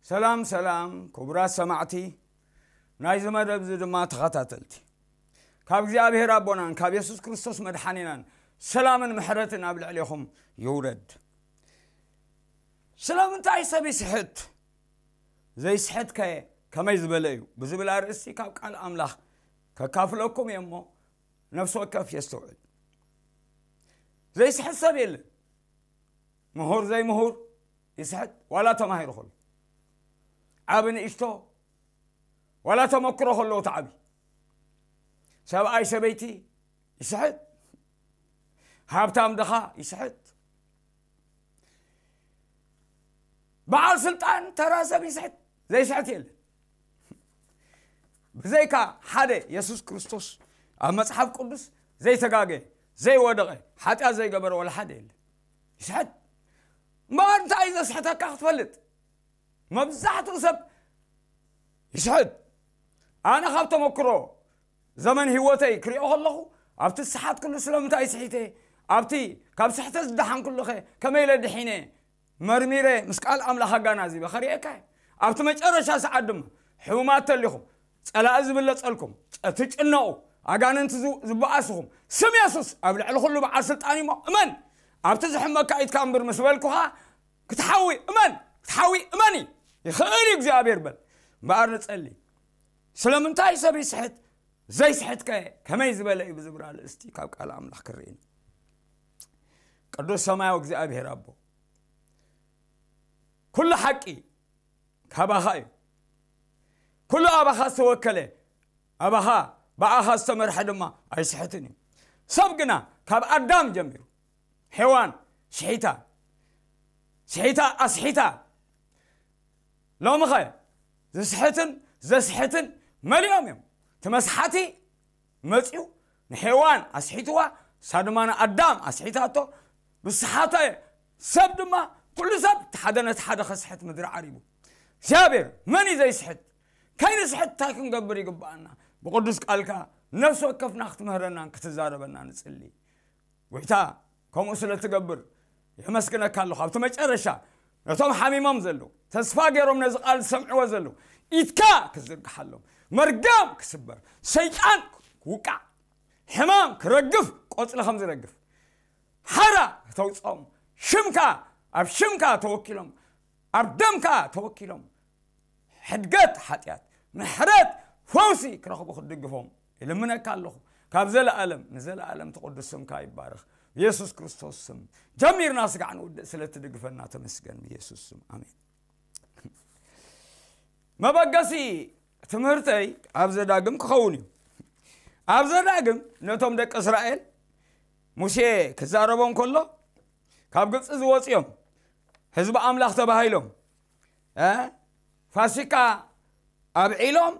ሰላም ሰላም ክቡራት ሰማዕቲ ናይዚ መደብ እዚ ድማ ተኸታተልቲ፣ ካብ እግዚኣብሔር ኣቦናን ካብ የሱስ ክርስቶስ መድሓኒናን ሰላምን ምሕረትን ኣብ ልዕሌኹም ይውረድ። ስለምንታይ ሰብ ይስሕት? ዘይስሕት ከ ከመይ ዝበለ እዩ? ብዝብል ኣርእስቲ ካብ ቃል ኣምላኽ ከካፍለኩም እየ እሞ፣ ነፍሲ ወከፍ የስተውዕል። ዘይስሕት ሰብ የለን። ምሁር ዘይምሁር ይስሕት፣ ዋላ ተማሂሩ ከሎ፣ ዓቢ ንእሽቶ፣ ዋላ ተመክሮ ከሎ እቲ ዓቢ። ሰብኣይ ሰበይቲ ይስሕት፣ ሃብታም ድኻ ይስሕት፣ በዓል ስልጣን ተራ ሰብ ይስሕት፣ ዘይስሕት የለን። ብዘይካ ሓደ የሱስ ክርስቶስ ኣብ መጽሓፍ ቅዱስ ዘይተጋገየ፣ ዘይወደቐ፣ ሓጢኣት ዘይገበረ ወላ ሓደ የለን። ይስሕት። እምበኣር እንታይ እዩ ዘስሕተካ ክትፈልጥ? መብዛሕትኡ ሰብ ይስሕት። ኣነ ካብ ተመክሮ ዘመን ህይወተይ ክሪኦ ከለኹ፣ ኣብቲ ዝሰሓትኩሉ ስለምንታይ ስሒተ፣ ኣብቲ ካብ ስሕተት ዝደሓንኩሉኸ ከመይ ኢለ ድሒነ፣ መርሚረ ምስ ቃል ኣምላኽ ኣጋናዚበ ከርእየካ እየ። ኣብቲ መጨረሻ ሰዓት ድማ ሕሙማት ተሊኹም፣ ጸላኢ ዝብለጸልኩም፣ ትጭነቑ፣ ኣጋንንቲ ዝ-፣ ዝበኣስኹም፣ ስም የሱስ ኣብ ልዕሊ ኩሉ በዓል ስልጣን እዩሞ እመን። ኣብቲ ዝሕመካ ኢድካ እምብር ምስ በልኩኻ፣ ክትሓዊ እመን፣ ክትሓዊ እመኒ። ይኽእል እዩ እግዚኣብሔር በል። እምበኣር ንጸሊ። ስለምንታይ ሰብ ይስሕት? ዘይስሕትከ ከመይ ዝበለ እዩ ብዝብል ኣርእስቲ ካብ ቃል ኣምላኽ ክርኢ። ቅዱስ ሰማያዊ እግዚኣብሔር ኣቦ፣ ኩሉ ሓቂ ካባኻ እዩ። ኩሉ ኣባኻ ዝተወከለ፣ ኣባኻ፣ ብኣኻ ዝተመርሐ ድማ ኣይስሕትን እዩ። ሰብ ግና ካብ ኣዳም ጀሚሩ፣ ሔዋን ስሒታ፣ ስሒታ፣ ኣስሒታ። ሎምኸ ዝስሕትን ዘስሕትን መሊኦም እዮም። እቲ መስሓቲ መጺኡ ንሔዋን ኣስሒትዋ፣ እሳ ድማ ንኣዳም ኣስሒታቶ። ብስሓተ ሰብ ድማ ኩሉ ሰብ እቲ ሓደ ነቲ ሓደ ከስሕት ምድሪ ዓሪቡ። እግዚኣብሔር መን እዩ ዘይስሕት? ከይንስሕት እንታይ ክንገብር ይግብኣና? ብቅዱስ ቃልካ ነፍሲ ወከፍና ክትምህረናን ክትዛረበና ንጽሊ። ጎይታ፣ ከምኡ ስለ ትገብር የመስግነካ ኣለኹ። ኣብቲ መጨረሻ ነቶም ሓሚሞም ዘለዉ፣ ተስፋ ገይሮም ነዚ ቃል ዝሰምዕዎ ዘለዉ፣ ኢድካ ክዝርግሓሎም፣ መርገም ክስበር፣ ሰይጣን ክውቃዕ፣ ሕማም ክረግፍ፣ ቆጽሊ ከም ዝረግፍ፣ ሓራ ክተውጽኦም፣ ሽምካ፣ ኣብ ሽምካ ተወኪሎም፣ ኣብ ደምካ ተወኪሎም፣ ሕድገት ሓጢኣት፣ ምሕረት፣ ፈውሲ ክረኽቡ ክትድግፎም ይልምነካ ኣለኹ። ካብ ዘለኣለም ንዘለኣለም እቲ ቅዱስ ስምካ ይባረኽ። ብየሱስ ክርስቶስ ስም ጀሚርና ስጋዕ ንውድእ ስለ እትድግፈና ተመስገን። ብየሱስ ስም ኣሜን። መበገሲ ትምህርተይ ኣብ ዘዳግም ክኸውን እዩ። ኣብ ዘዳግም ነቶም ደቂ እስራኤል ሙሴ ክዛረቦም ከሎ ካብ ግብፂ ዝወፅኦም ህዝቢ ኣምላኽ ተባሂሎም፣ እ፣ ፋሲካ ኣብዒሎም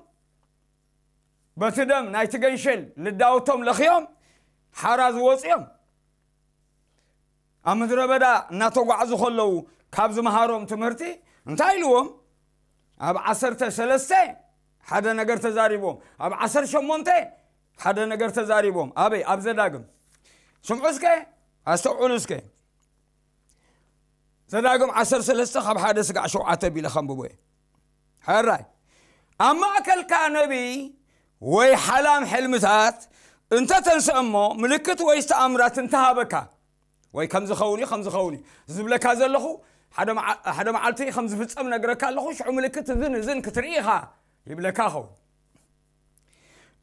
በቲ ደም ናይቲ ገንሸል ልዳውቶም ለኽዮም ሓራ ዝወፅኦም ኣብ ምድረ በዳ እናተጓዕዙ ከለዉ ካብ ዝመሃሮም ትምህርቲ እንታይ ኢልዎም? ኣብ ዓሰርተ ሰለስተ ሓደ ነገር ተዛሪቦም፣ ኣብ ዓሰርተ ሸሞንተ ሓደ ነገር ተዛሪቦም። ኣበይ? ኣብ ዘዳግም። ስምዑ እስከ፣ ኣስተውዕሉ እስከ። ዘዳግም ዓሰርተ ሰለስተ ካብ ሓደ ስጋዕ ሸውዓተ ቢለ ከንብቦ እየ። ሕራይ፣ ኣብ ማእከልካ ነቢይ ወይ ሓላም ሕልምታት እንተ ተንስአ እሞ፣ ምልክት ወይ ተኣምራት እንተሃበካ፣ ወይ ከም ዝኸውን እዩ፣ ከም ዝኸውን እዩ ዝብለካ ዘለኹ፣ ሓደ መዓ-፣ ሓደ መዓልቲ ከም ዝፍጸም ነግረካ ኣለኹ፣ ሽዑ ምልክት እዝን እዝን ክትርኢ ኢኻ ይብለካ ኸውን።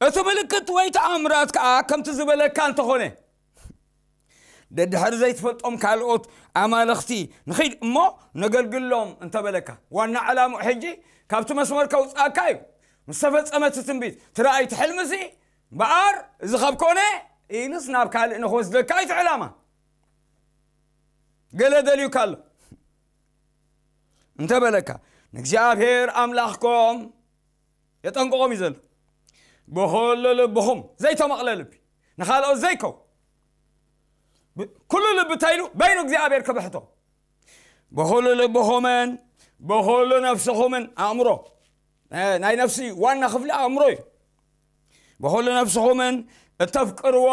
እቲ ምልክት ወይ ተኣምራት ከኣ ከምቲ ዝበለካ እንተኾነ፣ ደድሕሪ ዘይትፈልጦም ካልኦት ኣማልኽቲ ንኺድ እሞ ነገልግሎም እንተበለካ፣ ዋና ዕላምኡ ሕጂ ካብቲ መስመር ከውጽኣካ እዩ። ምስ ተፈጸመ እቲ ትንቢት፣ እቲ ራእይ፣ እቲ ሕልምሲ እምበኣር፣ እዚ ካብ ኮነ ኢሉስ ናብ ካልእ ንኽወስደካ እዩ እቲ ዕላማ። ገለ ደልዩካ ኣሎ እንተበለካ፣ ንእግዚኣብሔር ኣምላኽኩም የጠንቅቖም እዩ ዘሎ። ብኹሉ ልብኹም፣ ዘይተመቕለ ልቢ፣ ንኻልኦት ዘይከው፣ ብ-፣ ኩሉ ልቢ እንታይ ኢሉ? በይኑ እግዚኣብሔር ክብሕቶ። ብኹሉ ልብኹምን ብኹሉ ነፍስኹምን፣ ኣእምሮ፣ እ፣ ናይ ነፍሲ ዋና ክፍሊ ኣእምሮ እዩ። ብኹሉ ነፍስኹምን እተፍቅርዎ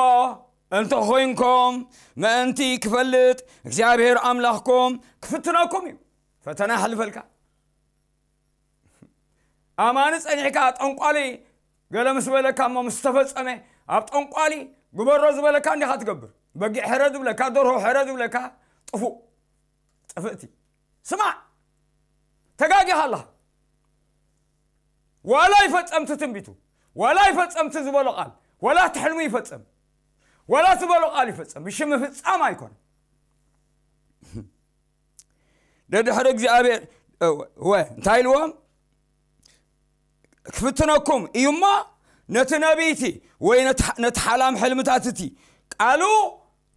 እንተ ኾይንኩም፣ ምእንቲ ክፈልጥ እግዚኣብሔር ኣምላኽኩም ክፍትነኩም እዩ። ፈተና የሕልፈልካ። ኣማኒ ጸኒሕካ ጠንቋሊ ገለ ምስ በለካ እሞ ምስ ተፈጸመ ኣብ ጠንቋሊ ግበሮ ዝበለካ እንዲኻ ትገብር። በጊዕ ሕረድ ዝብለካ፣ ደርሆ ሕረድ ዝብለካ ጥፉእ ጥፍእቲ። ስማዕ፣ ተጋጊኻ ኣለኻ። ዋላ ይፈጸምቲ ትንቢቱ፣ ዋላ ይፈጸምቲ ዝበሎ ቃል፣ ዋላ እቲ ሕልሙ ይፈጸም፣ ዋላ ዝበሎ ቃል ይፈጸም፣ ብሽም ምፍጻም ኣይኮነ። ደድሕሪ እግዚኣብሔር እወ እንታይ ኢልዎም? ክፍትነኩም እዩ እሞ ነቲ ነቢይቲ ወይ ነቲ ሓላም ሕልምታት እቲ ቃሉ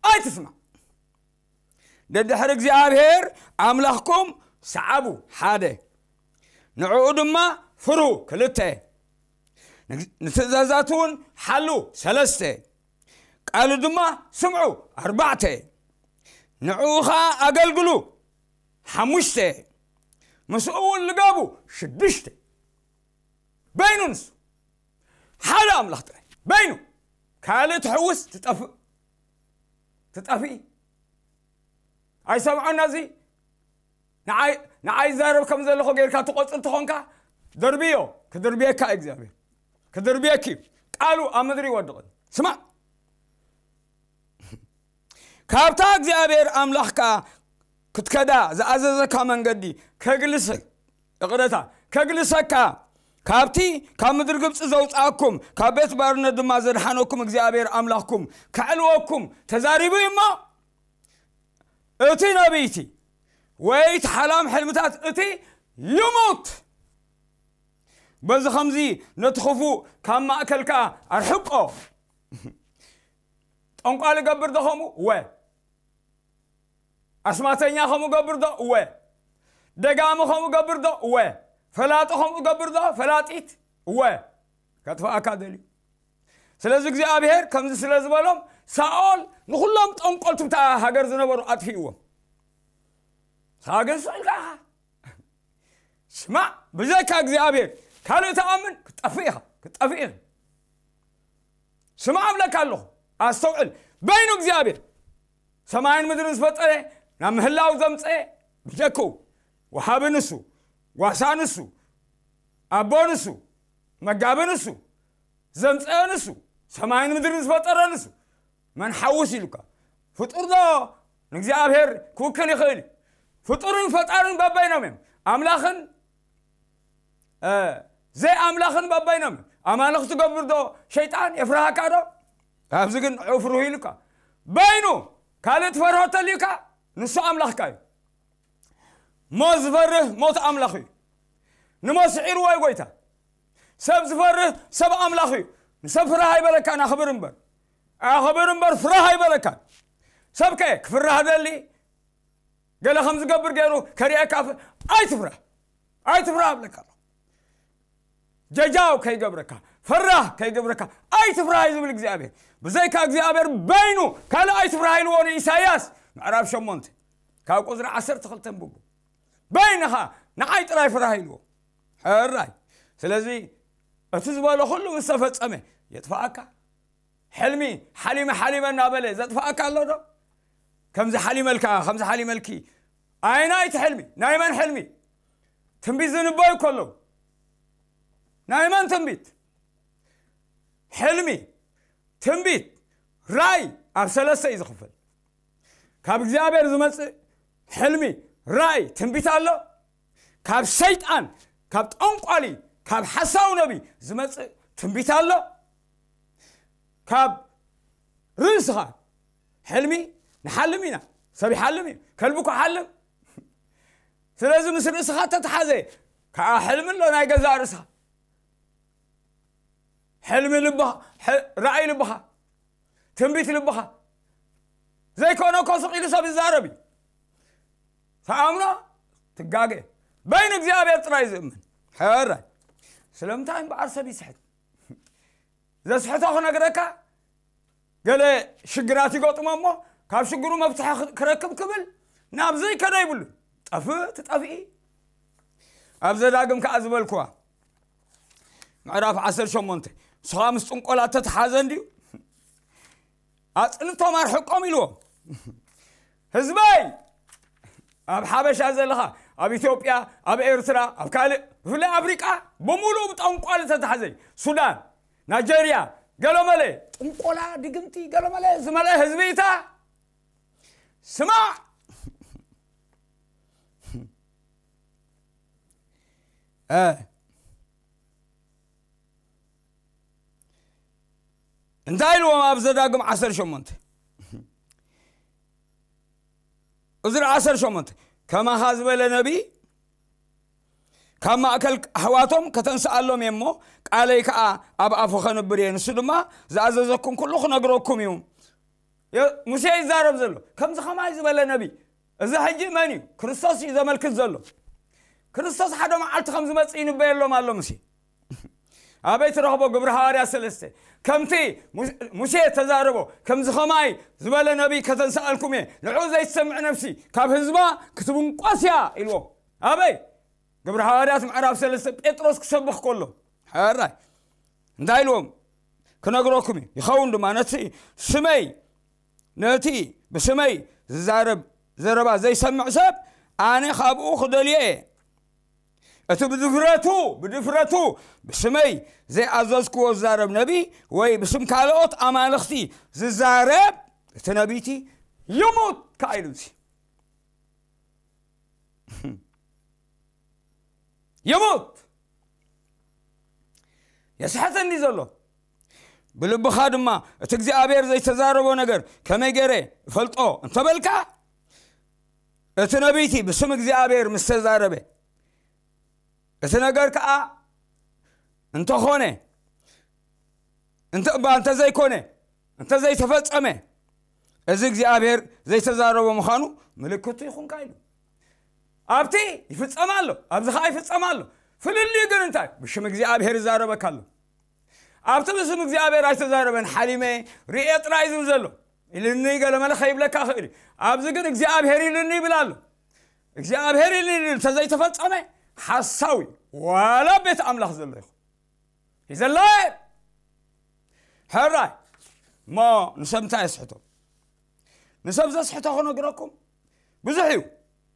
ኣይትስማዕ። ደድሕሪ እግዚኣብሔር ኣምላኽኩም ሰዓቡ ሓደ፣ ንዕኡ ድማ ፍርሁ ክልተ፣ ንትእዛዛት እውን ሓሉ ሰለስተ፣ ቃሉ ድማ ስምዑ ኣርባዕተ፣ ንዕኡ ኸዓ ኣገልግሉ ሓሙሽተ፣ ምስኡ እውን ልገቡ ሽዱሽተ። በይኑ ንሱ ሓደ ኣምላኽ ጥራይ በይኑ፣ ካልእ ትሕውስ ትጠፍእ ትጠፍኢ። ኣይሰምዖና እዚ ንዓይ ንዓይ ዛረብ ከም ዘለኹ ጌርካ ትቆጽር ተኾንካ ደርብዮ። ክድርብየካ እዩ እግዚኣብሔር፣ ክድርብየኪ እዩ። ቃሉ ኣብ ምድሪ ይወድቕ። ስማዕ፣ ካብታ እግዚኣብሔር ኣምላኽካ ክትከዳ ዝኣዘዘካ መንገዲ ከግልሰ ይቕረታ ከግልሰካ፣ ካብቲ ካብ ምድሪ ግብፂ ዘውፅኣኩም ካብ ቤት ባርነት ድማ ዘድሓነኩም እግዚኣብሔር ኣምላኽኩም ከዕልወኩም ተዛሪቡ እዩ እሞ፣ እቲ ነቢይቲ ወይ እቲ ሓላም ሕልምታት እቲ ይሙት። በዚ ኸምዚ ነቲ ኽፉእ ካብ ማእከልካ ኣርሕቆ። ጠንቋሊ ገብር ዶ ኸምኡ? እወ። ኣስማተኛ ኸምኡ ገብር ዶ? እወ። ደጋሚ ኸምኡ ገብር ዶ? እወ። ፈላጢ ኸምኡ ገብር ዶ? ፈላጢት? እወ። ከጥፍኣካ ደልዩ። ስለዚ እግዚኣብሔር ከምዚ ስለ ዝበሎም ሳኦል ንኹሎም ጠንቆልቲ ብታ ሃገር ዝነበሩ ኣጥፊእዎም። ንስኻ ግን ስቕ ኢልካ ኢኻ። ስማዕ፣ ብዘይካ እግዚኣብሔር ካልእ ተኣምን ክትጠፍእ ኢኻ፣ ክትጠፍእ ኢኻ። ስማዕ እብለካ ኣለኹ፣ ኣስተውዕል። በይኑ እግዚኣብሔር ሰማይን ምድርን ዝፈጠረ፣ ናብ ምህላው ዘምፀ ብጀክኡ፣ ወሃቢ ንሱ፣ ጓሳ ንሱ፣ ኣቦ ንሱ፣ መጋቢ ንሱ፣ ዘምፀአ ንሱ፣ ሰማይን ምድርን ዝፈጠረ ንሱ፣ መን ሓውስ ኢሉካ? ፍጡር ዶ ንእግዚኣብሔር ክውክል ይኽእል እዩ? ፍጡርን ፈጣርን በበይኖም እዮም። ኣምላኽን፣ እ፣ ዘይኣምላኽን በበይኖም እዮም። ኣማልኽ ትገብር ዶ ሸይጣን የፍርሃካ ዶ? ኣብዚ ግን ንዑ ፍርሁ ኢሉካ። በይኑ ካልእ ትፈርሆ ተልዩካ፣ ንሱ ኣምላኽካ እዩ። ሞት ዝፈርህ ሞት ኣምላኽ እዩ። ንሞት ስዒርዎ እዩ ጎይታ። ሰብ ዝፈርህ ሰብ ኣምላኽ እዩ። ንሰብ ፍራህ ኣይበለካን፣ ኣኽብር እምበር። ኣኽብር እምበር ፍራህ ኣይበለካን። ሰብከ ክፍራህ ደሊ፣ ገለ ከም ዝገብር ገይሩ ከርእየካ ፍ-፣ ኣይትፍራህ። ኣይትፍራህ እብለካ ኣለኹ። ጀጃው ከይገብረካ፣ ፈራህ ከይገብረካ፣ ኣይትፍራህ እዩ ዝብል እግዚኣብሔር። ብዘይካ እግዚኣብሔር በይኑ ካልእ ኣይትፍራህ ኢልዎ ንኢሳይያስ ምዕራፍ ሸሞንተ ካብ ቁጽሪ ዓሰርተ ክልተ ኣንብቡ። በይንኻ ንዓይ ጥራይ ፍራህ ኢልዎ። ሕራይ። ስለዚ እቲ ዝበሎ ኩሉ ምስ ተፈጸመ የጥፍኣካ። ሕልሚ ሓሊመ ሓሊመ እናበለ ዘጥፍኣካ ኣሎ ዶ? ከምዚ ሓሊመልካ፣ ከምዚ ሓሊመልኪ። ኣይናይ እቲ ሕልሚ፣ ናይ መን ሕልሚ? ትንቢት ዝንበዩ ከለዉ። ናይ መን ትንቢት? ሕልሚ፣ ትንቢት፣ ራእይ ኣብ ሰለስተ እዩ ዝኽፈል። ካብ እግዚኣብሔር ዝመጽእ ሕልሚ፣ ራእይ፣ ትንቢት ኣሎ። ካብ ሰይጣን፣ ካብ ጠንቋሊ፣ ካብ ሓሳዊ ነቢ ዝመጽእ ትንቢት ኣሎ። ካብ ርእስኻ ሕልሚ ንሓልም ኢና። ሰብ ይሓልም እዩ። ከልቢ እኮ ሓልም። ስለዚ ምስ ርእስኻ ተተሓዘ ከዓ ሕልሚ ኣሎ ናይ ገዛእ ርእስኻ። ሕልሚ ልብኻ፣ ሕ-፣ ራእይ ልብኻ፣ ትንቢት ልብኻ። ዘይኮነ እኮ ስቕ ኢሉ ሰብ ይዛረብ እዩ። ተኣምኖ ትጋገ። በይኑ እግዚኣብሔር ጥራይ ዝእምን። ሕራይ። ስለምንታይ እምበኣር ሰብ ይስሕት? ዘስሕቶ ክነግረካ፣ ገለ ሽግራት ይገጥሞ እሞ፣ ካብ ሽግሩ መፍትሒ ክ-፣ ክረክብ ክብል፣ ናብ ዘይከደ ይብሉ። ጠፍእ፣ ትጠፍኢ። ኣብ ዘዳግም ከኣ ዝበልክዋ፣ ምዕራፍ ዓሰርተ ሸሞንተ፣ ንስኻ ምስ ጥንቆላ እተተሓዘ እንድዩ። ኣጽንቶም ኣርሕቆም ኢልዎም። ህዝበይ፣ ኣብ ሓበሻ ዘለኻ፣ ኣብ ኢትዮጵያ፣ ኣብ ኤርትራ፣ ኣብ ካልእ፣ ብፍላይ ኣፍሪቃ ብምሉእ ብጠንቋሊ ተታሕዘ። ሱዳን፣ ናይጀርያ፣ ገለመለ፣ ጥንቆላ፣ ድግምቲ፣ ገለመለ ዝመልአ ህዝቢ እታ። ስማዕ። እ፣ እንታይ ኢልዎም ኣብ ዘዳግም ዓሰርተ ሸሞንተ? እዝሪ ዓሰርተ ሸሞንተ፣ ከማኻ ዝበለ ነቢይ ካብ ማእከል ኣሕዋቶም ከተንስኣሎም እየ እሞ፣ ቃለይ ከኣ ኣብ ኣፉ ከንብር እየ። ንሱ ድማ ዝኣዘዘኩም ኩሉ ክነግረኩም እዩ። የ-፣ ሙሴ ይዛረብ ዘሎ፣ ከምዚ ከማይ ዝበለ ነቢይ። እዚ ሕጂ መን እዩ? ክርስቶስ እዩ ዘመልክት ዘሎ። ክርስቶስ ሓደ መዓልቲ ከም ዝመጽእ ይንበየሎም ኣሎ ሙሴ። ኣበይ ትረኽቦ? ግብሪ ሃዋርያ ሰለስተ። ከምቲ ሙስ-፣ ሙሴ ተዛረቦ፣ ከምዚ ከማይ ዝበለ ነቢይ ከተንስኣልኩም እየ። ንዑ ዘይትሰምዕ ነፍሲ ካብ ህዝባ ክትብንቆስ እያ ኢልዎ። ኣበይ? ግብሪ ሃዋርያት ምዕራፍ ሰለስተ፣ ጴጥሮስ ክሰብኽ ከሎ። ሕራይ። እንታይ ኢልዎም? ክነግረኩም እዩ። ይኸውን ድማ ነቲ ስመይ፣ ነቲ ብስመይ ዝዛረብ ዘረባ ዘይሰምዕ ሰብ ኣነ ካብኡ ክደልዮ እየ። እቲ ብድፍረቱ፣ ብድፍረቱ ብስመይ ዘይኣዘዝክዎ ዝዛረብ ነቢ ወይ ብስም ካልኦት ኣማልኽቲ ዝዛረብ እቲ ነቢቲ ይሙት ከኣ ኢሉ እዚ። ይሙት። የስሕተኒ ዘሎ። ብልብኻ ድማ እቲ እግዚኣብሔር ዘይተዛረቦ ነገር ከመይ ገይረ እፈልጦ እንተበልካ፣ እቲ ነቢይቲ ብስም እግዚኣብሔር ምስ ተዛረበ፣ እቲ ነገር ከኣ እንተኾነ፣ እንተ እባ እንተዘይኮነ፣ እንተዘይተፈጸመ፣ እዚ እግዚኣብሔር ዘይተዛረቦ ምዃኑ ምልክቱ ይኹንካ ኢሉ። ኣብቲ ይፍጸም ኣሎ፣ ኣብዚ ኸኣ ይፍጸም ኣሎ። ፍልልዩ ግን እንታይ? ብሽም እግዚኣብሔር ይዛረበካ ኣሎ። ኣብቲ ብስም እግዚኣብሔር ኣይተዛረበን፣ ሓሊመ ርእየ ጥራይ ዝብል ዘሎ። ኢልኒ ገለ መለ ከይብለካ ክእል እዩ። ኣብዚ ግን እግዚኣብሔር ኢልኒ ይብል ኣሎ። እግዚኣብሔር ኢልኒ ይብል እንተዘይተፈጸመ፣ ሓሳዊ ዋላ ቤት ኣምላኽ ዘሎ ይኹን። ይዘላይ ሕራይ እሞ ንሰብ እንታይ የስሕቶ? ንሰብ ዘስሕቶ ክነግረኩም ብዙሕ እዩ።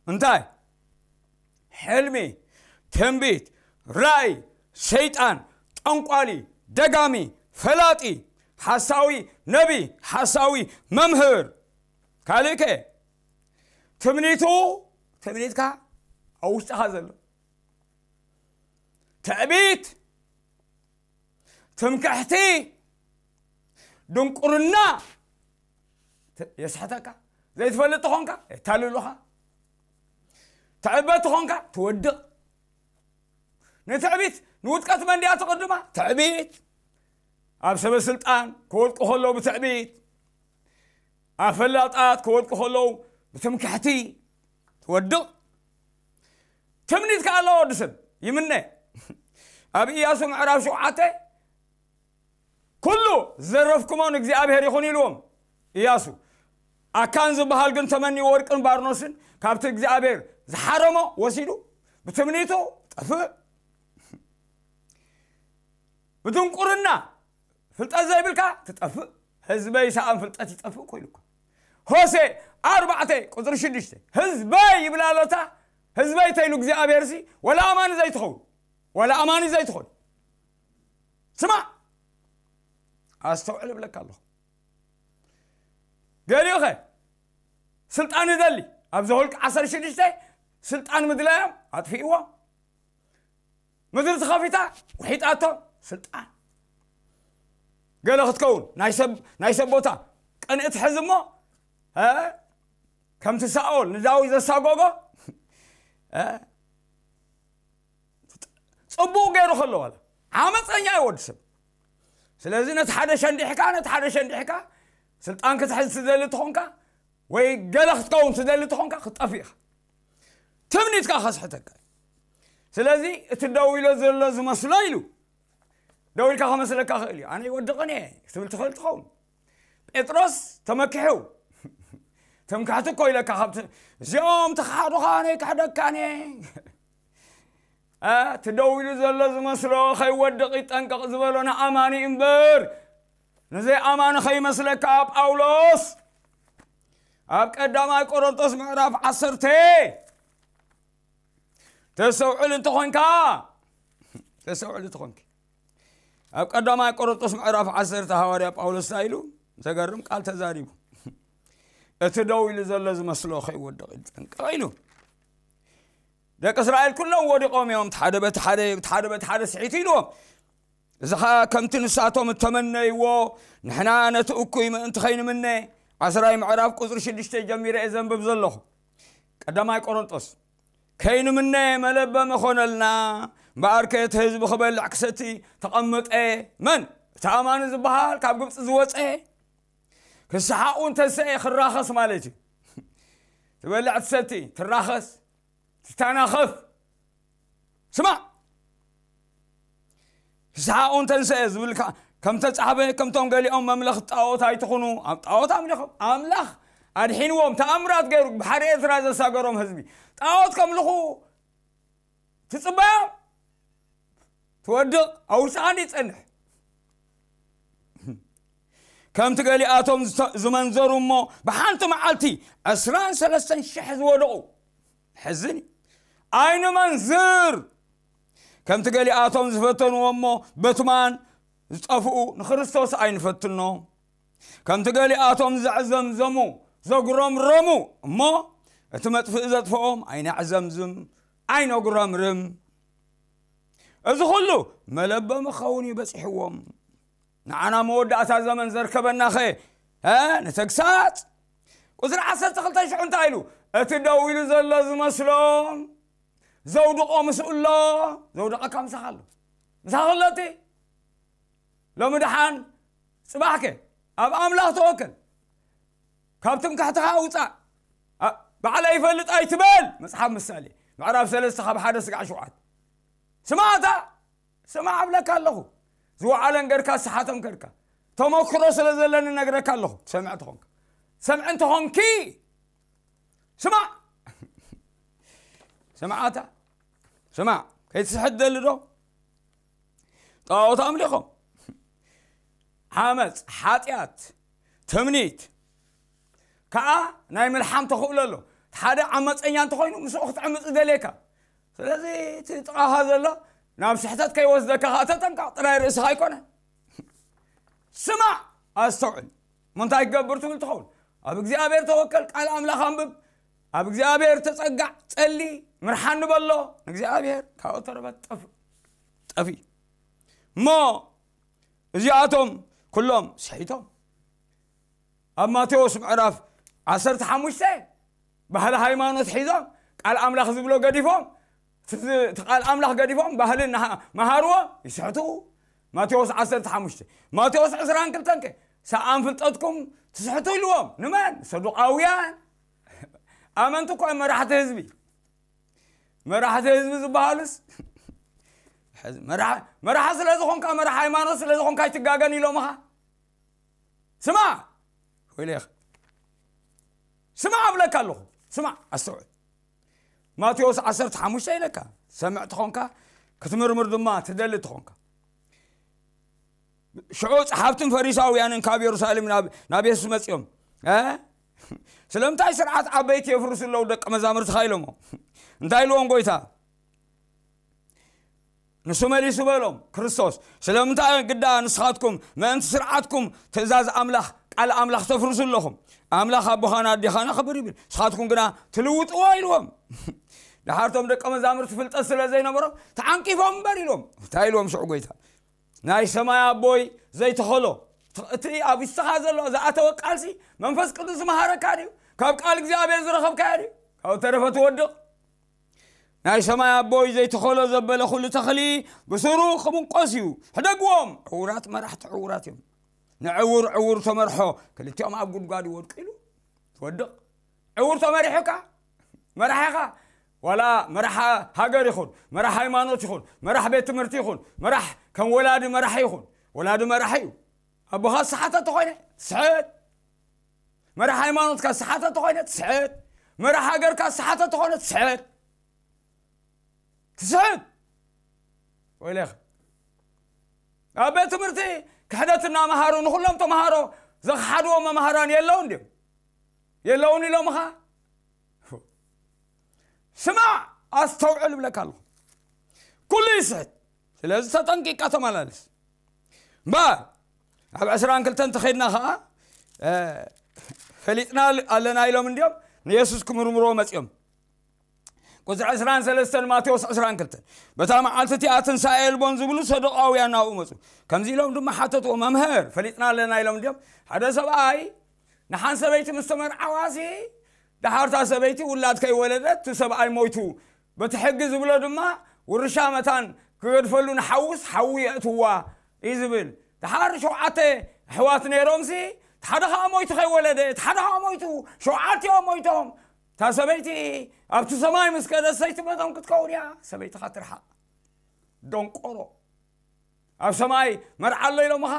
እንታይ? ሕልሚ፣ ትንቢት፣ ራእይ፣ ሰይጣን፣ ጠንቋሊ፣ ደጋሚ፣ ፈላጢ፣ ሓሳዊ ነቢ፣ ሓሳዊ መምህር። ካልእ ከ? ትምኒቱ፣ ትምኒትካ ኣብ ውሽጥኻ ዘሎ። ትዕቢት፣ ትምክሕቲ፣ ድንቁርና ት-፣ የስሕተካ። ዘይትፈልጥ ተኾንካ የታልሉኻ። ትዕበ ተኾንካ ትወድቕ። ንትዕቢት፣ ንውድቀት መን ድያ ትቕድማ? ትዕቢት። ኣብ ሰበ ስልጣን ክወድቁ ከለዉ ብትዕቢት፣ ኣብ ፈላጣት ክወድቁ ከለዉ ብትምክሕቲ ትወድቕ። ትምኒት ከኣ ኣለዎ ወዲ ሰብ፣ ይምነ። ኣብ ኢያሱ ምዕራፍ ሸውዓተ፣ "ኩሉ ዝዘረፍኩሞ ንእግዚኣብሔር ይኹን" ኢልዎም ኢያሱ። ኣካን ዝበሃል ግን ተመኒ ወርቅን ባርኖስን ካብቲ እግዚኣብሔር ዝሓረሞ ወሲዱ ብትምኒቱ ጠፍእ። ብድንቁርና ፍልጠት ዘይብልካ ትጠፍእ። "ህዝበይ ሰኣን ፍልጠት ይጠፍእ" እኮ ኢሉ እኮ። ሆሴ ኣርባዕተ ቁጽሪ ሽዱሽተ፣ "ህዝበይ" ይብል ኣሎ። እታ "ህዝበይ" ተይሉ እግዚኣብሔር ሲ ወላ ኣማኒ ዘይትኸውን፣ ወላ ኣማኒ ዘይትኾን። ስማዕ፣ ኣስተውዕል እብለካ ኣለኹ። ገሊኡኸ ስልጣን ይደሊ፣ ኣብ ዘኍልቁ ዓሰርተ ሽዱሽተ ስልጣን ምድላዮም ኣጥፊእዎ። ምድሪ ተኸፊታ ውሒጣቶ ስልጣን። ገለ ክትከውን ናይ ሰብ፣ ናይ ሰብ ቦታ ቅንእት ሕዝ እሞ፣ እ፣ ከምቲ ሳኦል ንዳዊት ዘሳጎጎ፣ እ፣ ጽቡቕ ገይሩ ከሎ ዋላ ዓመፀኛ እዩ ወዲ ሰብ። ስለዚ ነቲ ሓደ ሸንዲሕካ፣ ነቲ ሓደ ሸንዲሕካ ስልጣን ክትሕዝ ትደሊ ተኾንካ ወይ ገለ ክትከውን ትደሊ ተኾንካ ክትጠፍእ ኢኻ። ትምኒትካ ከስሕተካ እዩ። ስለዚ እቲ ደው ኢሎ ዘሎ ዝመስሎ ኢሉ ደው ኢልካ ከመስለካ ክእል እዩ። "ኣነ ይወድቕን እየ" ክትብል ትኽእል ትኸውን። ጴጥሮስ ተመኪሑ፣ ትምክሕቲ እኮ ኢለካ፣ ካብቲ "እዚኦም ተኻሕዱኻ ኣነ ይክሕደካን እየ" እ፣ እቲ ደው ኢሉ ዘሎ ዝመስሎ ከይወድቕ ይጠንቀቕ ዝበሎ ንኣማኒ እምበር፣ ንዘይኣማኒ ከይመስለካ። ጳውሎስ ኣብ ቀዳማይ ቆሮንቶስ ምዕራፍ ዓሰርተ፣ "ተስተውዕል እንተኾንካ፣ እሰውዕሉ ትኾንኪ። ኣብ ቀዳማይ ቆሮንቶስ ምዕራፍ ዓሰርተ ሃዋርያ ጳውሎስ እንታይ ኢሉ? ዘገርም ቃል ተዛሪቡ። እቲ ደው ኢሉ ዘሎ ዝመስሎ ከይወድቕ ይጠንቀቕ ኢሉ። ደቂ እስራኤል ኩሎም ወዲቖም እዮም፣ ሓደ በቲ ሓደ፣ በቲ ሓደ በቲ ሓደ ስሒቱ ኢልዎም። እዚ ኸኣ ከምቲ ንሳቶም እተመነይዎ፣ ንሕና ነቲ እኩይ ምእንቲ ኸይንምነ፣ ዓስራይ ምዕራፍ ቁጽሪ ሽዱሽተ ጀሚረ እየ ዘንብብ ዘለኹ። ቀዳማይ ቆሮንጦስ። ከይንምነ መለበሚ ኾነልና፣ እምበኣርከ እቲ ህዝቢ ክበልዕ ክሰቲ ተቐመጠ። መን? እቲ ኣማኒ ዝበሃል ካብ ግብጺ ዝወጸ። ክስሓቑ እንተንሰኤ ክራኸስ ማለት እዩ። ትበልዕ ትሰቲ፣ ትራኸስ፣ ትተናኸፍ። ስማዕ። ክስሓቑ እንተንሰኤ ዝብል ከ-፣ ከም ተጻሕፈ፣ ከምቶም ገሊኦም መምለኽቲ ጣዖት ኣይትኹኑ፣ ኣብ ጣዖት ኣምሊኾም፣ ኣምላኽ ኣድሒንዎም፣ ተኣምራት ገይሩ፣ ባሕሪ ኤርትራ ዘሳገሮም ህዝቢ። ጣዖት ከምልኹ ትጽበዮም? ትወድቕ፣ ኣብ ውሽጥኻ እንዲ ይጸንሕ። ከምቲ ገሊኣቶም ዝተ-፣ ዝመንዘሩ እሞ ብሓንቲ መዓልቲ ዕስራን ሰለስተን ሽሕ ዝወደቑ። ሕዝን እዩ። ኣይንመንዝር። ከምቲ ገሊኣቶም ዝፈተንዎ እሞ በትማን ዝጠፍኡ ንክርስቶስ ኣይንፈትኖ። ከምቲ ገሊኣቶም ዘዕዘምዘሙ፣ ዘጉረምረሙ እሞ እቲ መጥፍኢ ዘጥፍኦም ኣይነዕዘምዝም፣ ኣይነጉረምርም። እዚ ኩሉ መለበሚ ክኸውን እዩ በጺሕዎም። ንዓና መወዳእታ ዘመን ዘርከበናኸ፣ እ፣ ንተግሳጽ። ቁጽሪ ዓሰርተ ክልተ ሽዑ እንታይ ኢሉ? እቲ ደው ኢሉ ዘሎ ዝመስሎም ዘውድቖ ምስኡ ኣሎ። ዘውድቐካ ምሳኻ ኣሎ። ምሳኻ ኣሎ እቲ። ሎሚ ደሓን ጽባሕከ ኣብ ኣምላኽ ተወከል። ካብ ትምክሕትኻ ውጻእ። ኣ-፣ ባዕለይ ይፈልጥ ኣይትበል። መጽሓፍ ምሳሌ ምዕራፍ ሰለስተ ካብ ሓደ ስጋዕ ሸውዓተ። ስማዕታ፣ ስማዕ እብለካ ኣለኹ። ዝወዓለን ገርካ ዝሰሓተን ገርካ። ተመክሮ ስለ ዘለኒ ነግረካ ኣለኹ። ትሰምዕ ተኾንካ። ትሰምዕ እንተኾንኪ፣ ስማዕ። ስማዕታ። ስማዕ። ከይትስሕት ደሊ ዶ? ጣዖት ኣምሊኾም። ዓመፅ፣ ሓጢኣት፣ ትምኒት። ከኣ ናይ ምልሓም ተኽእሎ ኣሎ። ሓደ ዓመፀኛ እንተኾይኑ፣ ምስኡ ክትዕምፅ ይደልየካ። ስለዚ እቲ ጥቓኻ ዘሎ ናብ ስሕተት ከይወስደካ ከኣ ተጠንቀቕ፣ ጥራይ ርእስኻ ኣይኮነ። ስማዕ፣ ኣስተውዕል። እሞ እንታይ ክገብር ትብል ትኸውን? ኣብ እግዚኣብሔር ተወከል፣ ቃል ኣምላኽ ኣንብብ፣ ኣብ እግዚኣብሔር ተጸጋዕ፣ ጸሊ፣ ምርሓኒ በሎ፣ ንእግዚኣብሔር። ካብኡ ተረፈ ጠፍ-፣ ጠፊ። እሞ እዚኣቶም ኩሎም ስሒቶም። ኣብ ማቴዎስ ምዕራፍ ዓሰርተ ሓሙሽተ ባህሊ ሃይማኖት ሒዞም፣ ቃል ኣምላኽ ዝብሎ ገዲፎም፣ እቲ ቃል ኣምላኽ ገዲፎም ባህሊ እናሃ-፣ መሃርዎም ይስሕቱ። ማቴዎስ ዓሰርተ ሓሙሽተ። ማቴዎስ ዕስራን ክልተን ከ? ሰኣን ፍልጠትኩም ትስሕቱ ኢልዎም። ንመን? ሰዱቃውያን። ኣመንቲ እኮ እዮም መራሕቲ ህዝቢ። መራሕቲ ህዝቢ ዝበሃሉስ፣ መራሒ፣ መራሒ ስለ ዝኾንካ፣ መራሒ ሃይማኖት ስለ ዝኾንካ ኣይትጋገን ኢሎምኻ። ስማዕ፣ ወይለኻ። ስማዕ እብለካ ኣለኹ። ስማዕ፣ ኣስተውዕል። ማቴዎስ ዓሰርተ ሓሙሽተ ኢለካ። ሰምዕ ተኾንካ፣ ክትምርምር ድማ ትደሊ ተኾንካ። ሽዑ ጸሓፍትን ፈሪሳውያንን ካብ የሩሳሌም ናብ፣ ናብ የሱስ መጺኦም፣ "እ? ስለምንታይ ስርዓት ዓበይቲ የፍርሱ ኣለዉ ደቀ መዛሙርትኻ?" ኢሎሞ። እንታይ ኢልዎም ጎይታ? ንሱ መሊሱ በሎም፣ ክርስቶስ፣ "ስለምንታይ ግዳ ንስኻትኩም ምእንቲ ስርዓትኩም ትእዛዝ ኣምላኽ፣ ቃል ኣምላኽ ተፍርሱ ኣለኹም? ኣምላኽ ኣቦኻን ኣዴኻን ኣኽብር ይብል፣ ንስኻትኩም ግና ትልውጥዎ" ኢልዎም። ደሓርቶም ደቀ መዛሙርቲ ፍልጠት ስለ ዘይነበሮም ተዓንቂፎም እምበር ኢሎም። እንታይ ኢልዎም ሽዑ ጎይታ? "ናይ ሰማይ ኣቦይ ዘይተኸሎ፣ እቲ ኣብ ውሽጥኻ ዘሎ ዝኣተወ ቃልሲ መንፈስ ቅዱስ ዝመሃረካ ድዩ? ካብ ቃል እግዚኣብሔር ዝረኸብካዮ ድዩ? ካብኡ ተረፈ ትወድቕ። ናይ ሰማይ ኣቦይ ዘይተኸሎ ዘበለ ኩሉ ተኽሊ ብስሩ ክምንቆስ እዩ። ሕደግዎም፣ ዕዉራት መራሕቲ ዕዉራት እዮም። ንዕዉር ዕዉር ተመርሖ፣ ክልቲኦም ኣብ ጉድጓድ ይወድቁ" ኢሉ ትወድቕ። ዕዉር ተመሪሑካ፣ መራሒኻ፣ ዋላ መራሕ ሃገር ይኹን፣ መራሕ ሃይማኖት ይኹን፣ መራሕ ቤት ትምህርቲ ይኹን፣ መራሕ ከም ወላዲ መራሕ ይኹን፣ ወላዲ መራሕ እዩ። ኣቦኻ ዝሰሓተ ተኾይነ ትስሕት። መራሕ ሃይማኖትካ ዝሰሓተ ተኾይነ ትስሕት። መራሕ ሃገርካ ዝሰሓተ ተኾይነ ትስሕት። ትስሕት። ወይለኻ። ኣብ ቤት ትምህርቲ ክሕደት እናመሃሩ ንኹሎም ተምሃሮ ዘኽሓድዎ መምሃራን የለውን ድዮም? የለውን ኢሎምኻ? ስማዕ፣ ኣስተውዕል እብለካ ኣለኹ። ኩሉ ይስሕት። ስለዚ ተጠንቂቃ ተመላለስ። እምበር ኣብ ዕስራን ክልተን ተኸድና ኸዓ ፈሊጥና ኣለና ኢሎም እንዲዮም ንየሱስ ክምርምሮ መፅኦም። ቁፅሪ ዕስራን ሰለስተን ማቴዎስ ዕስራን ክልተን፣ በታ መዓልቲ እቲኣ ትንሳኤ የልቦን ዝብሉ ሰዱቃውያን ናብኡ መፁ። ከምዚ ኢሎም ድማ ሓተትዎ፣ መምህር፣ ፈሊጥና ኣለና ኢሎም እንዲዮም። ሓደ ሰብኣይ ንሓን ሰበይቲ ምስ ተመርዓዋሲ፣ ደሓርታ ሰበይቲ ውላድ ከይወለደት እቲ ሰብኣይ ሞይቱ፣ በቲ ሕጊ ዝብሎ ድማ ውርሻ መታን ክገድፈሉ ንሓውስ ሓዊ የእትዋ እዩ ዝብል። ደሓር ሸውዓተ ኣሕዋት ነይሮምሲ፣ እቲ ሓደ ኸዓ ሞይቱ ከይወለደ፣ እቲ ሓደ ኸዓ ሞይቱ፣ ሸውዓቲኦም ሞይቶም። እታ ሰበይቲ ኣብቲ ሰማይ ምስ ከደት ሰይቲ መቶም ክትከውን እያ። ሰበይትኻ ትርሓቕ። ደንቆሮ። ኣብ ሰማይ መርዓ ኣሎ ኢሎምኻ?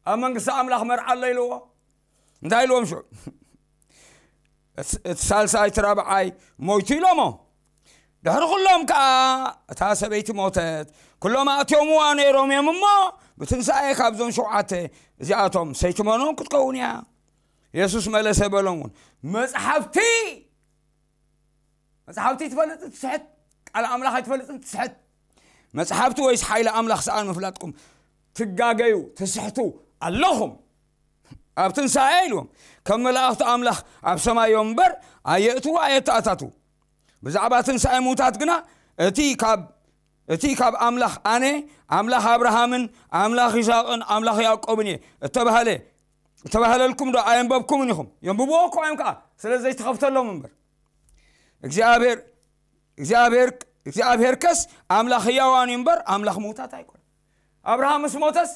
ኣብ መንግስቲ ኣምላኽ መርዓ ኣሎ ኢልዎ? እንታይ ኢልዎም ሽዑ? እቲ ሳልሳይ እቲ ራብዓይ ሞይቱ ኢሎሞ። ድሕሪ ኩሎም ከኣ እታ ሰበይቲ ሞተት። ኩሎም ኣእትዮምዋ ነይሮም እዮም እሞ፣ ብትንሳኤ ካብዞም ሸውዓተ እዚኣቶም ሰይቲ መኖም ክትከውን እያ። የሱስ መለሰ በሎም እውን፣ መጽሓፍቲ መጽሓፍቲ ትፈልጥ ትስሕት፣ ቃል ኣምላኽ ኣይትፈልጥን ትስሕት። መጽሓፍቲ ወይስ ሓይሊ ኣምላኽ ሰኣን ምፍላጥኩም ትጋገዩ ትስሕቱ ኣለኹም። ኣብ ትንሳኤ ኢልዎም ከም መላእኽቲ ኣምላኽ ኣብ ሰማይ እዮም እምበር ኣየእትዉ ኣየተኣታትዉ። ብዛዕባ ትንሳኤ ምውታት ግና እቲ ካብ እቲ ካብ ኣምላኽ ኣነ ኣምላኽ ኣብርሃምን ኣምላኽ ይስሐቅን ኣምላኽ ያዕቆብን እየ እተባህለ እተባህለልኩም ዶ ኣየንበብኩምን ኢኹም? የንብብዎ እኮ እዮም ከዓ ስለ ዘይተኸፍተሎም እምበር። እግዚኣብሔር እግዚኣብሔር እግዚኣብሔር ከስ ኣምላኽ ህያዋን እዩ እምበር ኣምላኽ ምውታት ኣይኮነ። ኣብርሃም ምስ ሞተስ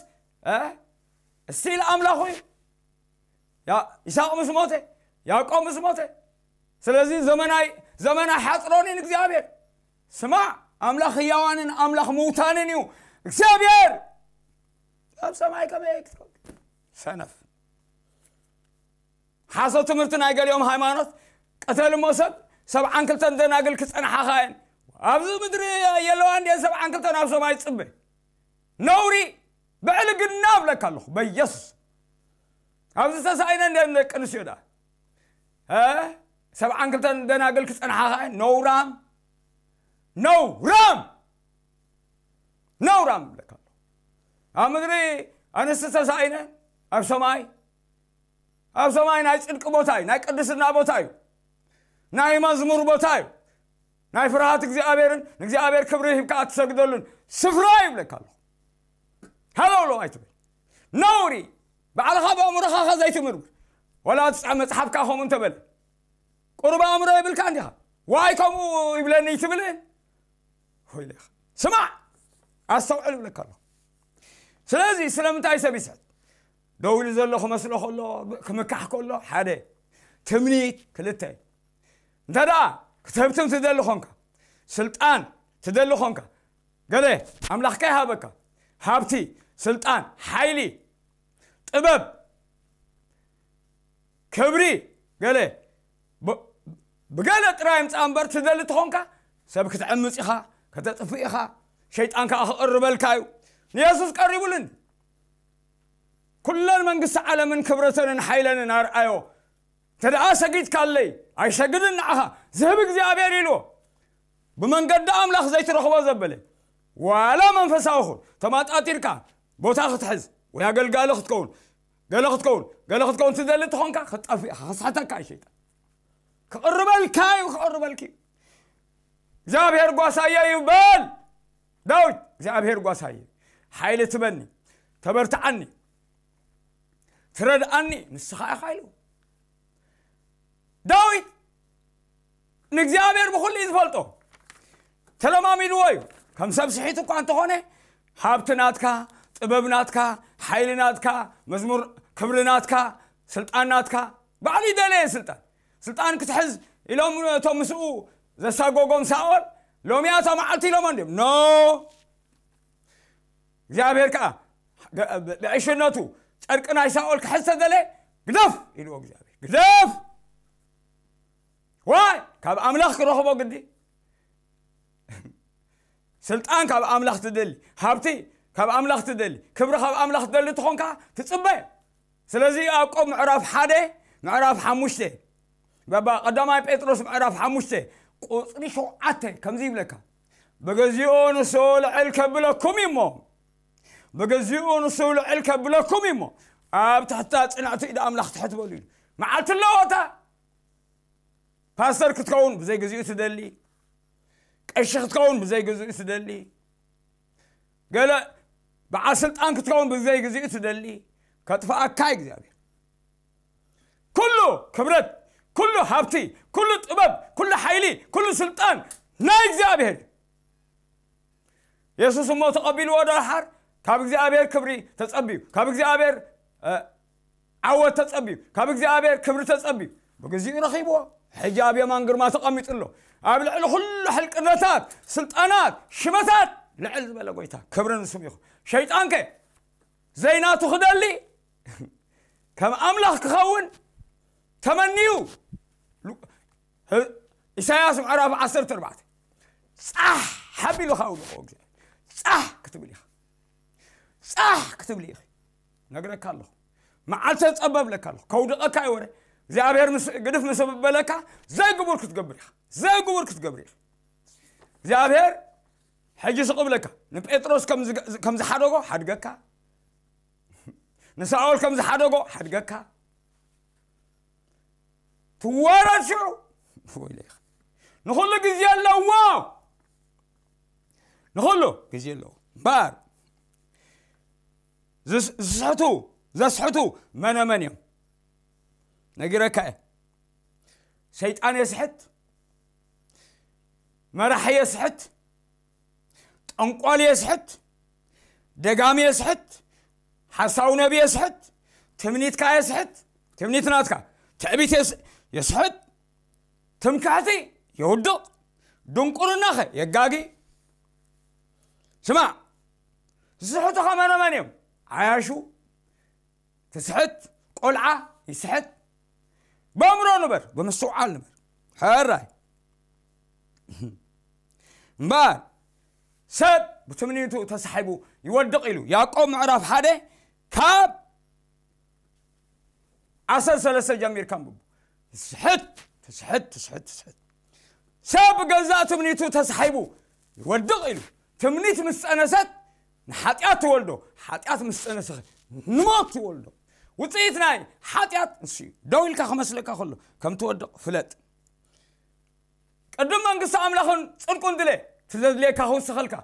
እስቲል ኣምላኹ እዩ። ይስሐቅ ምስ ሞተ፣ ያዕቆብ ምስ ሞተ፣ ስለዚ ዘመናይ ዘመን ኣይሓፅሮን እዩ እግዚኣብሔር። ስማዕ፣ ኣምላኽ ህያዋንን ኣምላኽ ምውታንን እዩ እግዚኣብሔር። ኣብ ሰማይ ከመይ ክትከውን? ሰነፍ። ሓሶት ትምህርቲ ናይ ገሊኦም ሃይማኖት ቅተል እሞ ሰብ ሰብዓን ክልተን ደናግል ክፀንሓኻ እየን። ኣብዚ ምድሪ የለዋ እንደ ሰብዓን ክልተን ኣብ ሰማይ ፅበ ነውሪ ብዕልግና እብለካ ኣለኹ በኢየሱስ። ኣብዚ ተሳኢነ እንደ ደቂ ኣንስትዮ ዳ ሰብዓን ክልተን ደናግል ክፀንሓኻ እየን። ነውራም ነውራም ነውራም እብለካ ኣለኹ። ኣብ ምድሪ ኣንስቲ ተሳኢነ ኣብ ሰማይ ኣብ ሰማይ ናይ ጽድቂ ቦታ እዩ፣ ናይ ቅድስና ቦታ እዩ፣ ናይ መዝሙር ቦታ እዩ፣ ናይ ፍርሃት እግዚኣብሔርን ንእግዚኣብሔር ክብሪ ሂብካ እትሰግደሉን ስፍራ እዩ ይብለካ ኣለኹ። ሃለውለው ኣይትበል። ነውሪ ባዕልኻ ብኣእምሮኻ ኸ ዘይትምርምር ወላ ትፅዕ መፅሓፍካ ከምኡ እንተበለ ቁሩብ ኣእምሮ የብልካ እንዲኻ ዋይ ከምኡ ይብለኒ ይትብልን ወይለኻ ስማዕ ኣስተውዕል ይብለካ ኣለኹ። ስለዚ ስለምንታይ ሰብ ይስሕት? ደው ኢሉ ዘሎ ክመስሎ ከሎ ክምካሕ ከሎ ሓደ ትምኒት ክልተ እንተ ደኣ ክትህብትም ትደሊ ኾንካ ስልጣን ትደሊ ኾንካ ገለ ኣምላኽ ከይሃበካ ሃብቲ ስልጣን ሓይሊ ጥበብ ክብሪ ገለ ብገለ ጥራይ ምፃእ እምበር ትደሊ ትኾንካ ሰብ ክትዕምፅ ኢኻ ከተጥፍእ ኢኻ ሸይጣን ከዓ ክቕርበልካ እዩ። ንየሱስ ቀሪቡልን ኩለን መንግስቲ ዓለምን ክብረተንን ሓይለንን ኣርኣዮ እንተ ደኣ ሰጊድካለይ ኣይሰግድን ንዓኻ ዝህብ እግዚኣብሔር ኢልዎ። ብመንገዲ ኣምላኽ ዘይትረኽቦ ዘበለ ዋላ መንፈሳዊ ኹን ተማጣጢርካ ቦታ ክትሕዝ ወይ ኣገልጋሊ ክትከውን ገለ ክትከውን ገለ ክትከውን ትደሊ ትኾንካ ክትጠፍእ ኢኻ። ክስሕተካ እዩ ሸይጣን። ክቕርበልካ እዩ ክቕርበልኪ እዩ። እግዚኣብሔር ጓሳየ ይበል ዳዊት። እግዚኣብሔር ጓሳየ ሓይሊ ትበኒ ተበርትዓኒ ትረድኣኒ ንስኻ ኢኻ ኢሉ ዳዊት ንእግዚኣብሔር ብኹሉ እዩ ዝፈልጦ። ተለማሚድዎ እዩ። ከም ሰብ ስሒት እኳ እንተኾነ ሃብቲ ናትካ ጥበብ ናትካ ሓይሊ ናትካ መዝሙር ክብሪ ናትካ ስልጣን ናትካ ባዕሉ ይደለየ ስልጣን ስልጣን ክትሕዝ ኢሎም እቶም ምስኡ ዘሳጎጎም ሳኦል ሎሚያ እታ መዓልቲ ኢሎም እንዲም ኖ እግዚኣብሔር ከዓ ብዕሽነቱ ጨርቂ ናይ ሳኦል ክሕዝ ተደለ ግደፍ ኢልዎ እግዚኣብሔር ግደፍ ዋይ ካብ ኣምላኽ ክረኽቦ ግዲ ስልጣን ካብ ኣምላኽ ትደሊ ሃብቲ ካብ ኣምላኽ ትደሊ ክብሪ ካብ ኣምላኽ ትደሊ ትኾንካ ትፅበ። ስለዚ ያዕቆብ ምዕራፍ ሓደ ምዕራፍ ሓሙሽተ በባ ቀዳማይ ጴጥሮስ ምዕራፍ ሓሙሽተ ቁፅሪ ሸውዓተ ከምዚ ይብለካ ብግዚኡ ንሱ ልዕል ከብለኩም እዩ እሞ፣ ብግዚኡ ንሱ ልዕል ከብለኩም እዩ እሞ፣ ኣብ ትሕታ ጽንዕቲ ኢድ ኣምላኽ ትሕት በሉ ኢሉ። መዓልቲ ኣለዎ እታ። ፓስተር ክትከውን ብዘይ ግዚኡ ትደሊ፣ ቀሺ ክትከውን ብዘይ ግዚኡ ትደሊ፣ ገለ በዓል ስልጣን ክትከውን ብዘይ ግዚኡ ትደሊ፣ ከጥፍኣካ እዩ እግዚኣብሔር። ኩሉ ክብረት፣ ኩሉ ሃብቲ፣ ኩሉ ጥበብ፣ ኩሉ ሓይሊ፣ ኩሉ ስልጣን ናይ እግዚኣብሔር እዩ። የሱስ እሞ ተቐቢልዎ ደሓር ካብ እግዚኣብሔር ክብሪ ተጸብዩ፣ ካብ እግዚኣብሔር ዓወት ተጸብዩ፣ ካብ እግዚኣብሔር ክብሪ ተጸብዩ፣ ብግዚኡ ረኺብዎ። ሕጂ ኣብ የማን ግርማ ተቐሚጡ ኣሎ። ኣብ ልዕሊ ኩሉ ሕልቅነታት፣ ስልጣናት፣ ሽመታት ልዕል ዝበለ ጎይታ፣ ክብሪ ንስሙ ይኹን። ሸይጣንከ ዘይናቱ ክደሊ፣ ከም ኣምላኽ ክኸውን ተመንዩ። ኢሳያስ ምዕራፍ ዓሰርተ ኣርባዕተ፣ ጻሕ ሓቢሉ ካውልቆ እግዚኣብሔር። ጻሕ ክትብል ኢኻ። ጻሕ ክትብል ኢኺ። ነግረካ ኣለኹ። መዓልተ ጸበብ ለካ ኣለኹ። ከውድቐካ ይወረ። እግዚኣብሔር ግድፍ ምስ በለካ፣ ዘይግቡር ክትገብር ኢኻ። ዘይግቡር ክትገብር ኢኻ። እግዚኣብሔር ሕጂ ስቕ ብለካ፣ ንጴጥሮስ ከም ዝሓደጎ ሓድገካ፣ ንሳኦል ከም ዝሓደጎ ሓድገካ። ትዋረድ ሽዑ። ንኹሉ ግዜ ኣለዎ። ንኹሉ ግዜ ኣለዎ። እምበር ዝስሕቱ፣ ዘስሕቱ መነመን እዮም? ነጊረካ እየ። ሰይጣን የስሕት፣ መራሒ የስሕት፣ ጠንቋል የስሕት፣ ደጋሚ የስሕት፣ ሓሳዊ ነቢ የስሕት፣ ትምኒትካ የስሕት፣ ትምኒት ናትካ፣ ትዕቢት የስሕት፣ ትምክሕቲ የውድቕ፣ ድንቁርናኸ የጋጊ። ስማዕ፣ ዝስሕቱኻ መነመን እዮም? ዓያሹ ትስሕት፣ ቆልዓ ይስሕት። በእምሮ ንበር፣ ብምስትውዓል ንበር። ሕራይ እምበር ሰብ ብትምኒቱ ተሳሒቡ ይወድቕ ኢሉ ያዕቆብ ምዕራፍ ሓደ ካብ ዓሰርተ ሰለስተ ጀሚርካ ኣንብቡ። ትስሕት፣ ትስሕት፣ ትስሕት፣ ትስሕት። ሰብ ብገዛእ ትምኒቱ ተሳሒቡ ይወድቕ ኢሉ። ትምኒት ምስ ጸነሰት ንሓጢኣት ትወልዶ፣ ሓጢኣት ምስ ጸነሰ ንሞት ትወልዶ። ውጽኢት ናይ ሓጢኣት ንሱ እዩ። ደው ኢልካ ክመስለካ ከሎ ከም ትወድቕ ፍለጥ። ቅድም መንግስቲ ኣምላኽን ጽድቁን ድለ፣ እቲ ዘድልየካ ክውስኸልካ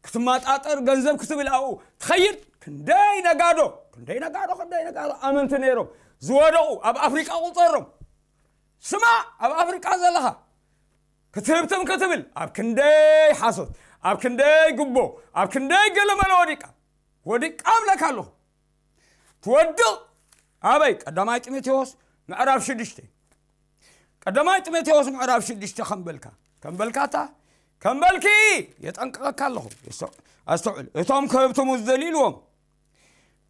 ክትመጣጠር ገንዘብ ክትብል ኣብኡ ትኸይድ። ክንደይ ነጋዶ፣ ክንደይ ነጋዶ፣ ክንደይ ነጋዶ ኣመንቲ ነይሮም ዝወደቑ ኣብ ኣፍሪቃ ቁጸሮም። ስማዕ፣ ኣብ ኣፍሪቃ ዘለኻ ክትህብትም ክትብል ኣብ ክንደይ ሓሶት፣ ኣብ ክንደይ ጉቦ፣ ኣብ ክንደይ ገለመለ ወዲቃ፣ ወዲቃ እብለካ ኣለኹ። ትወድቕ ኣበይ? ቀዳማይ ጢሞቴዎስ ምዕራፍ ሽዱሽተ። ቀዳማይ ጢሞቴዎስ ምዕራፍ ሽዱሽተ ከም በልካ፣ ከም በልካታ፣ ከም በልኪ የጠንቅቐካ ኣለኹ። የስተው-፣ ኣስተውዕል። እቶም ክህብትሙ ዝደልዩ ኢልዎም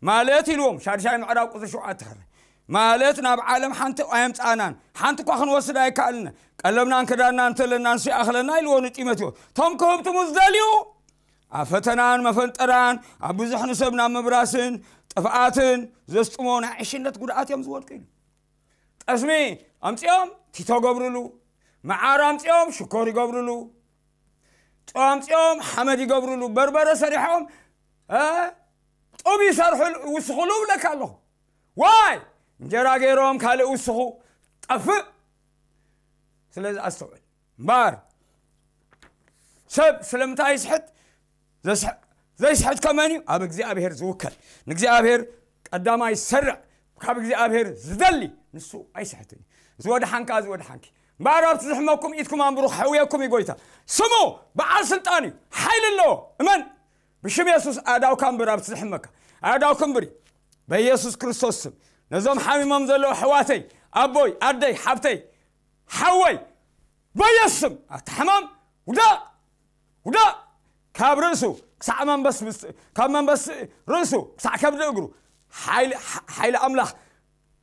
ማለት ኢልዎም፣ ሻድሻይ ምዕራፍ ቁጽሪ ሸውዓተ ክረ ማለት ናብ ዓለም ሓንቲ ኣየምጻእናን፣ ሓንቲ እኳ ክንወስድ ኣይከኣልና፣ ቀለብናን ክዳንናን እንተለና ንሱ ይኣኽለና ኢልዎ ንጢሞቴዎስ። እቶም ክህብትሙ ዝደልዩ ኣብ ፈተናን መፈንጠራን ኣብ ብዙሕ ንሰብ ናብ ምብራስን ጥፍኣትን ዘስጥሞ ናይ ዕሽነት ጉድኣት እዮም ዝወድቁ ኢሉ። ጠስሚ ኣምጺኦም ቲቶ ገብርሉ፣ መዓር ኣምጺኦም ሽኮር ይገብርሉ፣ ጨው ኣምጺኦም ሓመድ ይገብርሉ፣ በርበረ ሰሪሖም እ ጡብ ይሰርሑ ይውስኹሉ እብለካ ኣለኹ። ዋይ እንጀራ ገይሮም ካልእ ውስኹ ጠፍእ። ስለዚ ኣስተውዕል እምበር ሰብ ስለምንታይ ይስሕት? ዘስሕ-፣ ዘይስሕት ከመን እዩ? ኣብ እግዚኣብሔር ዝውከል፣ ንእግዚኣብሔር ቀዳማይ ዝሰርዕ፣ ካብ እግዚኣብሔር ዝደሊ ንሱ ኣይስሕትን እዩ። ዝወድሓንካ ዝወድሓንኪ እምበኣር ኣብቲ ዝሕመኩም ኢድኩም ኣንብሩ ክሕውየኩም እዩ ጎይታ። ስሙ በዓል ስልጣን እዩ፣ ሓይሊ ኣለዎ። እመን ብሽም የሱስ ኣእዳውካ ኣንብር ኣብቲ ዝሕመካ። ኣእዳውክ ኣንብሪ በኢየሱስ ክርስቶስ ስም። ነዞም ሓሚሞም ዘለዉ ኣሕዋተይ፣ ኣቦይ፣ ኣደይ፣ ሓብተይ፣ ሓወይ በየሱስ ስም ኣቲ ሕማም ውዳቕ፣ ውዳቕ። ካብ ርእሱ ክሳዕ መንበስ ምስ-፣ ካብ መንበስ ርእሱ ክሳዕ ከብዲ እግሩ ሓይሊ፣ ሓይሊ ኣምላኽ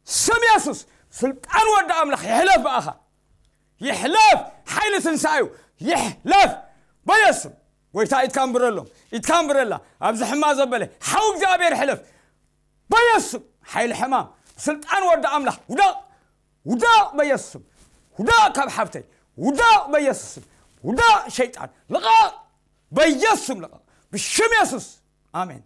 ስም የሱስ ስልጣን ወዲ ኣምላኽ ይሕለፍ ብኣኻ። ይሕለፍ ሓይሊ ትንሳኤዩ ይሕለፍ በየሱስ ስም። ጎይታ ኢድካ እንብረሎም፣ ኢድካ እንብረላ ኣብዚ ሕማ ዘበለ ሓው እግዚኣብሔር ሕለፍ በየሱስ ስም። ሓይሊ ሕማም ስልጣን ወዲ ኣምላኽ ውዳቕ፣ ውዳቕ በየሱስ ስም። ውዳቕ ካብ ሓብተይ ውዳቕ በየሱስ ስም። ውዳእ ሸይጣን ልቐቕ፣ በኢየሱስ ስም ልቐቕ፣ ብሽም የሱስ ኣሜን።